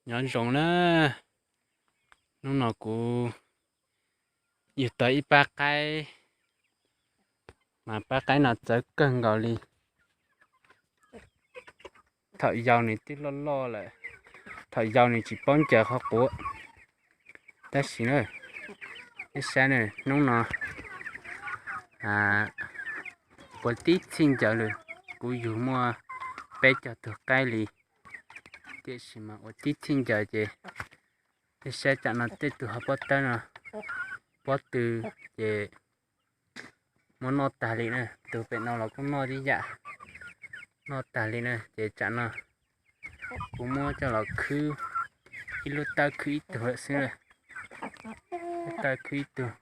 Nyob zoo na, hnub no kuv yug tau ib pab qaib, mas pab qaib no txawv kawg nkaus li. Thaum yau nws twb loj loj lawm, thaum yau nws tsis paub ncaws qhov quav. Tab sis na, nej saib na, hnub no ua tib txhij ncaws lawm, kuv yug muaj peb caug tug qaib li, tiam sis mas ua tib txhij ncaws ces nej saib tsam no tej tug ho pob tawb no, pob tw ces muab noj tag li na, tus pem no los kuj noj tib yam, noj tag li na. Ces tsam no kuv muab coj los khwb, ib lub tawb khwb ib tug lawm xwb, lub tawb khwb ib tug.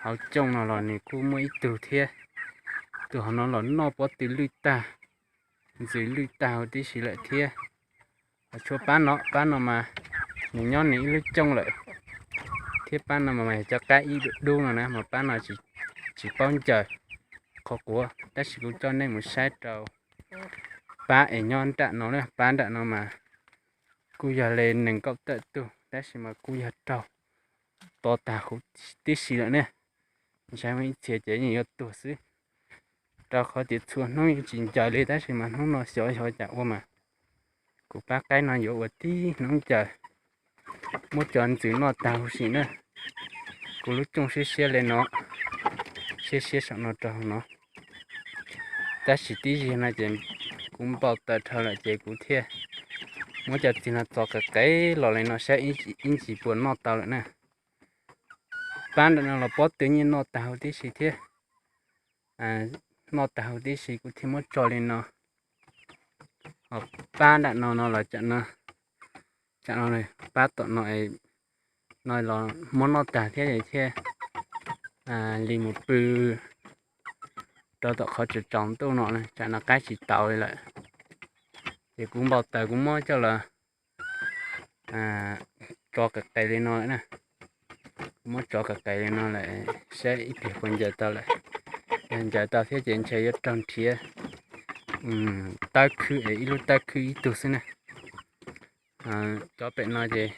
Hauv cooj no los nws kuj muaj ib tug thiab, tus hauv no los noj pob tw lwj tag, ntxws lwj tag huv tib si lawm thiab. Ho tshuav pab no, pab no mas nws nyob nws ib lub cooj lawm, thiab pab no mas yog cov qaib ib dub dub no na, mas pab no tsis paub ncaws qhov quav, tab sis kuv coj nej mus saib rau pab es nyob nram no na, pab nram no mas kuj yog li nees nkaum tawm tug, tab sis mas kuj yog raug to tag huv tib si lawm ne. Ntshai muaj ib txhia ces yeej yuav tuag xwb, rau qhov tias txhua hnub yeej tsis ncaws li, tab sis mas hnub no xyov xyov cas ua mas kuv pab qaib no yuav ua tib hnub ncaws, muab cov ntxws noj tag huv si na. Kuv lub cooj siab siab li no, siab siab saum no rau hauv no, tab sis tib zig no ces kuv npau taws dhau lawm ces kuv thiaj muab cov txiv no txo qev qev los li no saib ib ntsis puas noj tau lawm na. Pab nram no los pob tw yeej noj tag huv tib si thiab, noj tag huv tib si kuv thiaj muab tso li no. Ho pab nram no no los, tsam no pab tom no, no los muab noj tag thiab thiaj li mus pw rau tom qhov tsaus tsaus ntuj no, tsam no qaib tsis taus li lawm. Ces kuv npau taws kuv muab coj los tso qev qev li no lawm na. Kuv muab tso qev qev li no lawm, saib ib pliag puas ncaws tau lawm. Yog ncaws tau thiab ces ntshe yuav raug nrhiav tawb khwb es ib lub tawb khwb ib tug xwb na. Cov pem no ces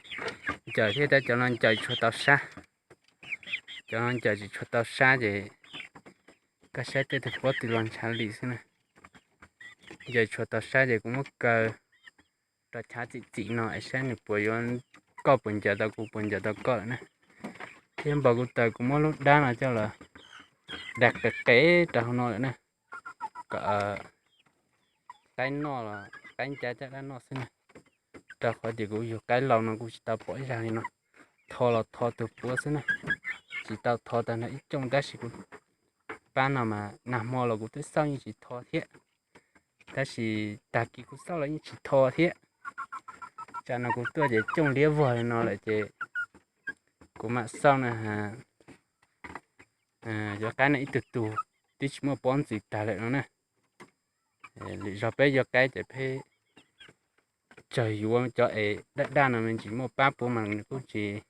ncaws thiab tab cov no ncaws tsis tshua tau sab. Cov no ncaws tsis tshua tau sab ces koj saib tej tug pob tw los ntshav li xwb na. Ncaws tsis tshua tau sab ces kuv muab kaw rau chav txim txim no es saib nws puas yuav, koj puas ncaws tau kuv puas ncaws tau koj lawm na. Thiab npau kuv taws kuv muab lub dab no coj los dag qev qev rau hauv no lawm na, kom qaib noj los qaib ncab caj dab noj xwb na. Rau qhov tias kuv yug qaib laus no kuv tsis tau pom zag li no, tho los tho tug puav xwb na, tsis tau tho tag nrho ib cooj, tab sis kuv pab no mas nag hmo los kuv twb xauj yeej tsis tho thiab, tab sis tag kis kuv xauj los yeej tsis tho thiab. Tsam no kuv tuaj ces cooj liab vog li no lawm ces kuv mam xauj na, cov qaib no ib tug tug twb tsis muaj pob ntxws tag lawm no na. Lwm zaug peb yuav qaib ces peb tsawg yuav cov es daj daj no me ntsis, muaj pab puav mas nws kuj tsis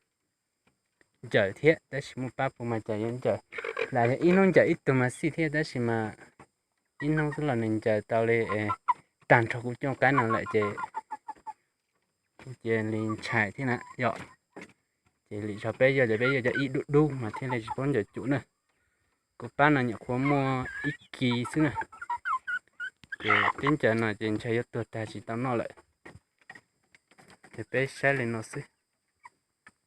ncaws thiab, tab sis muaj pab puav mas cas yuav ncaws. Lam yog ib hnub ncaws ib tug mas xij thiab, tab sis mas ib hnub xwb los nws ncaws tau li tag nrho kuv cooj qaib no lawm ces kuv cia li ntshai thiab na yom. Ces lwm zaug peb yuav ces peb yuav cov ib dub dub mas thiaj li tsis paub ncaws cum na. Kuv pab no nyuam qhuav muaj ib kis xwb na, ces twb ncaws no ces ntshai yuav tuag tag tsis tau noj lawm. Ces peb saib li no xwb.